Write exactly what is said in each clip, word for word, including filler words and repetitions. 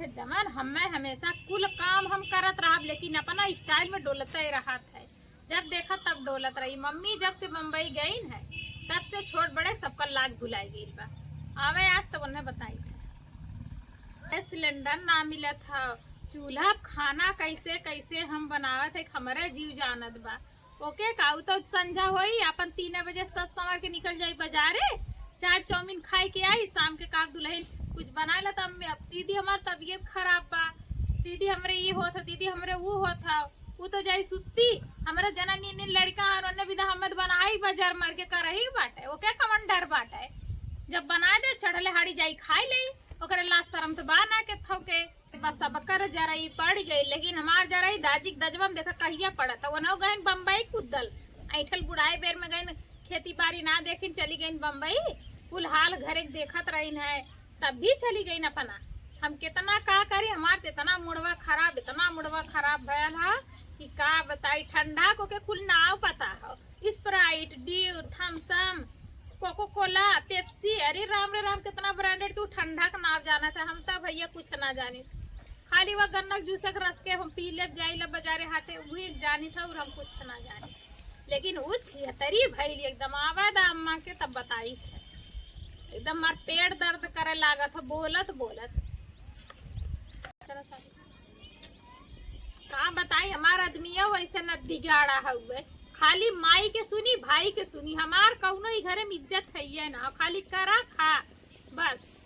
जमन हमें हमेशा कुल काम हम करत रहब, लेकिन अपना style में डोलते रहत है। जब देखत तब डोलत रही। मम्मी जब से बम्बई गईन है, तब से छोट बड़े सबका लाज भुलाई गइल बा। आवे आज तो उन्हें बताई। गैस सिलेंडर ना मिलत ह, चूल्हा खाना कैसे कैसे हम बनावत है, हमरे जीव जानत बा। ओके का, उ तो संझा होई, अपन तीन बजे सज संवर के निकल जाई बाजारे, चाट चाउमीन खाई के आई, शाम के का दुल्हन कुछ बनाए ला, तब में, अब दीदी हमार तबीयत खराब बा, दीदी हमरे ई होत ह, दीदी हमरे ऊ होत ह, उ तो जाई सुत्ती। हमरे जना नीन नीन लड़का हन, ओन्ने बिदा हमें तो बनाई बाजार मार के करही बाटे, ओके कवन डर बाटे। जब बनाए दे चढ़ले हाड़ी जाई खाई लेई, ओकरे लाज शरम तो बा ना के थौके। बस सबकर जरई पड़ गई, लेकिन हमार जरई दाजिक दजवन देखा कहिया पड़त। ओनहु गइन बम्बई कुद्दल, ऐठल बुढ़ाई बेर में गइन खेती बाड़ी ना देखिन, चली गइन बम्बई। कुल हाल घरे के देखत रहिन है, तब भी चली गइन अपना। हम कितना का करी, हमार तो इतना मुड़वा खराब, इतना मुड़वा खराब भयल ह कि का बताई। ठंडा को के कुल नाव पता हो, Sprite, Dew, Thums Up, Coca Cola, Pepsi, अरे राम रे राम, कितना branded के उ ठंडा का नाव जानत है। हम तो भैया कुछ ना जानी, खाली वह गन्ना के जूस के रस के हम पी लेब, जाई लब बाजारे हाटे, वही जानी था और हम कुछ ना जानी। लेकिन उ छिहत्तरी भइल एकदम, आवा दा अम्मा के तब बताई। एकदम हमार पेट दर्द करे लागत ह बोलत बोलत। का बताई, हमार आदमिया वैसे नद्दी गाड़ा हउए, खाली माई के सुनी, भाई के सुनी। हमार कौनो ई घरे में इज्जत है ये ना, खाली करा खा बस।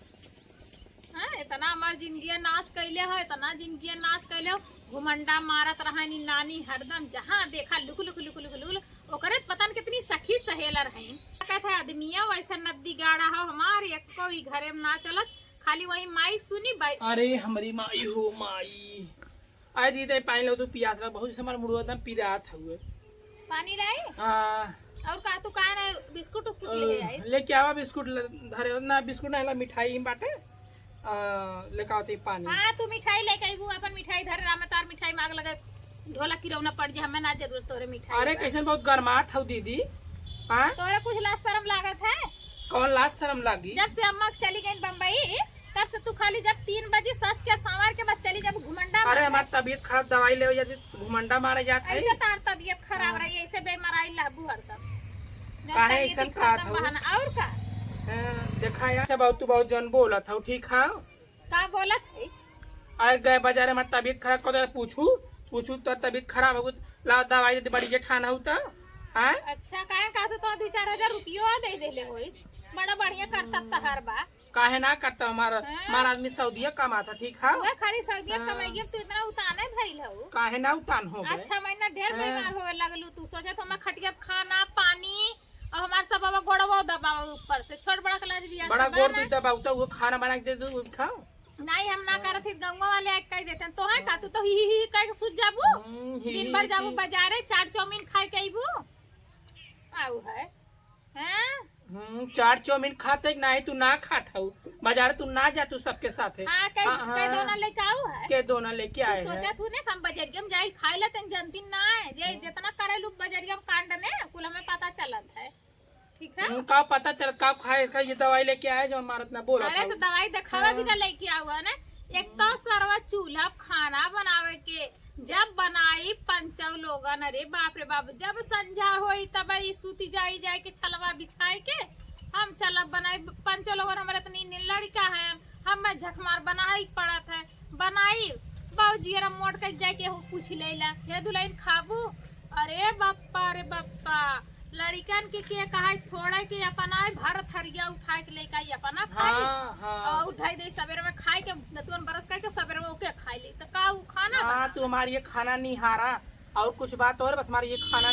हाँ, इतना हमार जिंदगी नाश कैले हो, इतना जिंदगी नाश कैले हो। घुमंडा मारत रहा नी नानी हरदम, जहाँ देखा लुक लुक लुक लुक लुक लुक। ओकरे पता न कितनी सखी सहेलर हैं। कहत है आदमिया वैसे नद्दी गाड़ा हो, हमार एको ई घरे में ना चलत, खाली वही माई सुनी बाई। अरे हमरी माई हो माई, आए दीदी, पानी लो, तू पियास लग, बहुत से हमार मुड़वा एकदम पिरात हउए। पानी लाई? हाँ। और का, तू काहे ना बिस्कुट उस्कुट ले आई? लेके आवा बिस्कुट, ल-, धरे हो ना, बिस्कुट ना, ला मिठाई ही बाटे। आ, लेके आवत ही पानी। हाँ, तू मिठाई लेके आईबू, अपन मिठाई धरे, राम तार मिठाई मांग लगे, ढोलक की रौना पड़ जे, हमें ना जरूरत तोरे मिठाई अरे, बा। कैसन बहुत गरमात हऊ दीदी। हाँ? तोरे कुछ लाज शरम लागत है? कौन लाज शरम लागी? जब से अम्मा चली गई बम्बई, तब से तू खाली जब तीन बजे सस के संवर के बस चली जब घुमंडा अरे, मारे। हमार तबीयत खराब, दवाई लेवे जाती, घुमंडा मारे जात है। ऐसे तार तबीयत खराब हाँ। रही, ऐसे बेमाराई लहबू हरदम। जब काहे तबीयत ऐसन खराब खात हऊ? बहाना, और का? हाँ, देखा यार, सब तू बहुत जन बोलत हऊ, ठीक है? का बोलत है? आए गए बाजारे में तबीयत खराब कर दे, पूछू, पूछू तो तबीयत खराब हो, ला दवाई दे, बड़ी जेठान हऊ तो, हाँ? अच्छा, काहे का तू तो दो चार हजार रुपयो दे देले होई, बड़ा बढ़िया करता तहार बा। काहे ना करता हमारा, हाँ। हमारा आदमी सऊदिया कमात है, ठीक है? वह खाली सऊदिया हाँ। कमाइए, तू इतना उताने भइल हऊ। काहे ना उतान हो गए? अच्छा, महीना ढेर हाँ। बेमार होवे लगलू, तू सोचे तो मैं खटिया खाना, पानी, और हमार सब बाबा गोड़वा दबावा ऊपर से, छोट बड़ा के लाज लिया बड़ा से गोड़ बना। तू दबाऊ तो वो खाना बना के दे दू, वो खाओ। नहीं, हम ना हाँ। करत ही, गंगवा वाले आके कह देते हैं, तो है का, तू तो ही ही ही कह के सूझ जाबू। हम्म, ही दिन ही भर ही जाबू ही। बाजारे, चाट चाउमीन खाए के अइबू। आऊ है। हैं? हम्म, चाट चाउमीन खाते कि नाही, तू ना खात हऊ। बाजार तू ना जा, तू सबके साथे। हाँ, कई, हाँ, कई हाँ। दोना लेके आऊ है। के दोना लेके तू आए हैं। सोचा तू ने, हम बजरिया में जाई खाए ला, तन जनती ना है। जे हम्म। जितना करे लू बजरिया में कांड ने, कुल हमें पता चलत है। ठीक है? हम्म, का पता चलत, का खाए का ये दवाई लेके आए जो हमारा इतना बोला अरे, था। तो दवाई देखावा भी हाँ। तो लेके आऊ है ना। एक तो हम्म। सरवा चूल्हा खाना बनावे के जब बनाई पंचौ लोगन, अरे बाप रे बाप, जब संझा होई तब ई सूती जाई, जाई के छलवा बिछाई के हम चलब बनाई। पंचौ लोगन हमरे इतनी नीन लड़का है, हम में झकमार बनाई पड़त है, बनाई। बाबूजी अरे मोट के जाके हो पूछ लेला, "हे दुल्हन खाबू?" अरे बप्पा रे बप्पा, लड़िकन के, के कहे छोड़े के अपना भर थरिया उठा के लेके आई, अपना खाई। हाँ, हाँ। और उठाई दे सबेरे में खाए के, दतुअन ब्रश करके सबेरे में ओके खाई ली। तो का उ खाना हाँ, बा? तू हमार ये खाना निहारा, और कुछ बात और, बस हमार ये खाना